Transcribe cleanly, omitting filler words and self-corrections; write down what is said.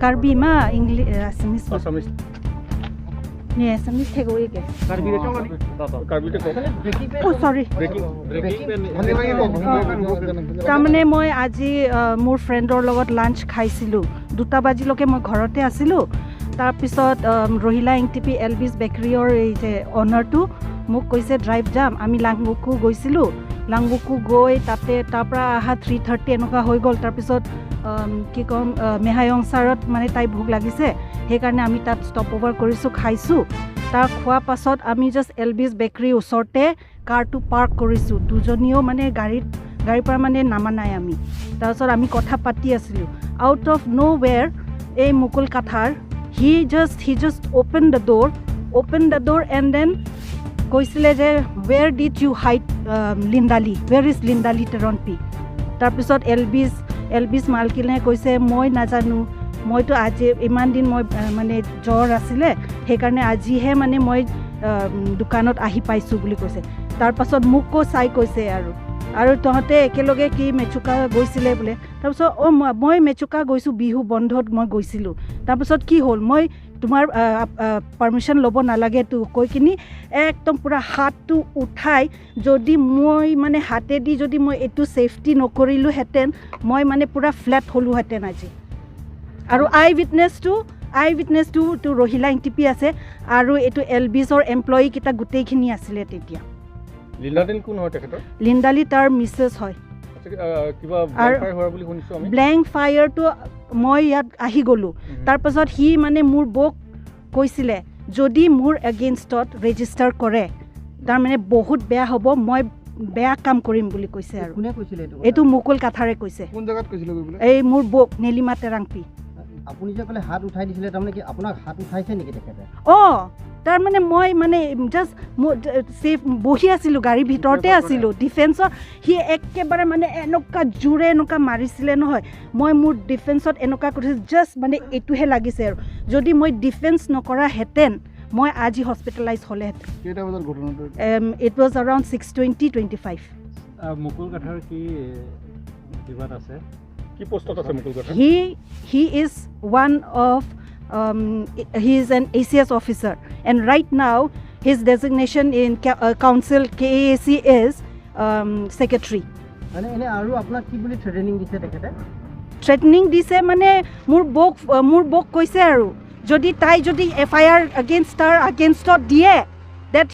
কাৰ্বি মা English Assamese Assamese. নে Assamese থেগৈকে। কাৰ্বিতে কওক। অ' চৰি। তাৰমানে মই আজি মোৰ ফ্ৰেণ্ডৰ লগত লাঞ্চ খাইছিলোঁ। 2টা বাজিলৈকে মই ঘৰতে আছিলোঁ। তাৰপিছত ৰহিলা এংটিপি এলবিছ বেকাৰীৰ এই যে অ'নাৰটো মোক কৈছে ড্ৰাইভ যাম। আমি লাংবুকু গৈছিলোঁ। লাংবুকু গৈ তাতে তাৰপৰা অহা 3:30 এনেকুৱা হৈ গ'ল। তাৰপিছত কি ক'ম, মেহায়ংচাৰত মানে তাই ভোক লাগিছে, সেইকাৰণে আমি তাত ষ্টপ অভাৰ কৰিছোঁ, খাইছোঁ। তাৰ খোৱা পাছত আমি জাষ্ট এলবিছ বেকাৰীৰ ওচৰতে কাৰটো পাৰ্ক কৰিছোঁ। দুজনীও মানে গাড়ীৰ পৰা মানে নামা নাই আমি। তাৰপিছত আমি কথা পাতি আছিলোঁ। আউট অফ ন' ৱেৰ এই Mukul Kathar, he just open the door and then কৈছিলে যে, "Where did you hide Lindali? Where is Lindali Teronpi?" তাৰপিছত এলবিছ মালকিনে কৈছে, "মই নাজানো, মইতো আজি ইমান দিন মই মানে জ্বৰ আছিলে, সেইকাৰণে আজিহে মানে মই দোকানত আহি পাইছোঁ" বুলি কৈছে। তাৰপাছত মোকো চাই কৈছে আৰু তহঁতে একেলগে কি মেচুকা গৈছিলে বোলে। তাৰপিছত অঁ, মই মেচুকা গৈছোঁ, বিহু বন্ধত মই গৈছিলোঁ। তাৰপিছত কি হ'ল? মই তোমাৰ পাৰ্মিশ্যন ল'ব নালাগেতো কৈ কিনি একদম পূৰা হাতটো উঠাই, যদি মই মানে হাতেদি যদি মই এইটো ছেফটি নকৰিলোহেঁতেন, মই মানে পূৰা ফ্লেট হ'লোহেঁতেন আজি। আৰু আই উইটনেছটো এইটো ৰহিলা এংটিপি আছে আৰু এইটো এল বিছৰ এমপ্লয়ীকেইটা গোটেইখিনি আছিলে তেতিয়া। লিণ্ডালি কোন হয় তেখেতৰ? লিণ্ডালি তাৰ মিছেছ হয়। আচ্ছা, কিবা ব্লেংক ফায়াৰ হোৱা বুলি শুনিছোঁ আমি। ব্লেংক ফায়াৰটো মই ইয়াত আহি গ'লোঁ। তাৰপাছত সি মানে মোৰ বৌক কৈছিলে, যদি মোৰ এগেইনষ্টত ৰেজিষ্টাৰ কৰে, তাৰমানে বহুত বেয়া হ'ব, মই বেয়া কাম কৰিম বুলি কৈছে। আৰু কোনে কৈছিলে এইটো কথা? এইটো মুকুল কাথাৰে কৈছে। কোন জেগাত কৈছিলে গৈ পেলাই? এই মোৰ বৌক, নীলিমা তেৰাংপি। আপুনি যে ক'লে হাত উঠাই দিছিলে, তাৰমানে কি আপোনাক হাত উঠাইছে নেকি তেখেতে? অঁ, তাৰমানে মই মানে জাষ্ট মোৰ ছেফ বহি আছিলোঁ, গাড়ীৰ ভিতৰতে আছিলোঁ। ডিফেন্সৰ সি একেবাৰে মানে এনেকুৱা জোৰে এনেকুৱা মাৰিছিলে নহয়, মই মোৰ ডিফেন্সত এনেকুৱা কৰিছোঁ, জাষ্ট মানে এইটোহে লাগিছে। আৰু যদি মই ডিফেন্স নকৰাহেঁতেন, মই আজি হস্পিটেলাইজ হ'লেহেঁতেন। কেইটা বজাত ঘটনাটো? It was around 6:20, 25. Mukul Kathar কি কিবাত আছে? কি পোষ্টত আছে Mukul Kathar? He is one of he is an ACS officer and right now his designation in council KAAC is secretary. মানে এনে আৰু আপোনাক কি বুলি থ্ৰেটেনিং দিছে তেখেতে? থ্ৰেটনিং দিছে মানে মোৰ বৌক কৈছে আৰু যদি তাই যদি এফআইআৰ এগেইনষ্ট তাৰ আগেইনষ্টত দিয়ে that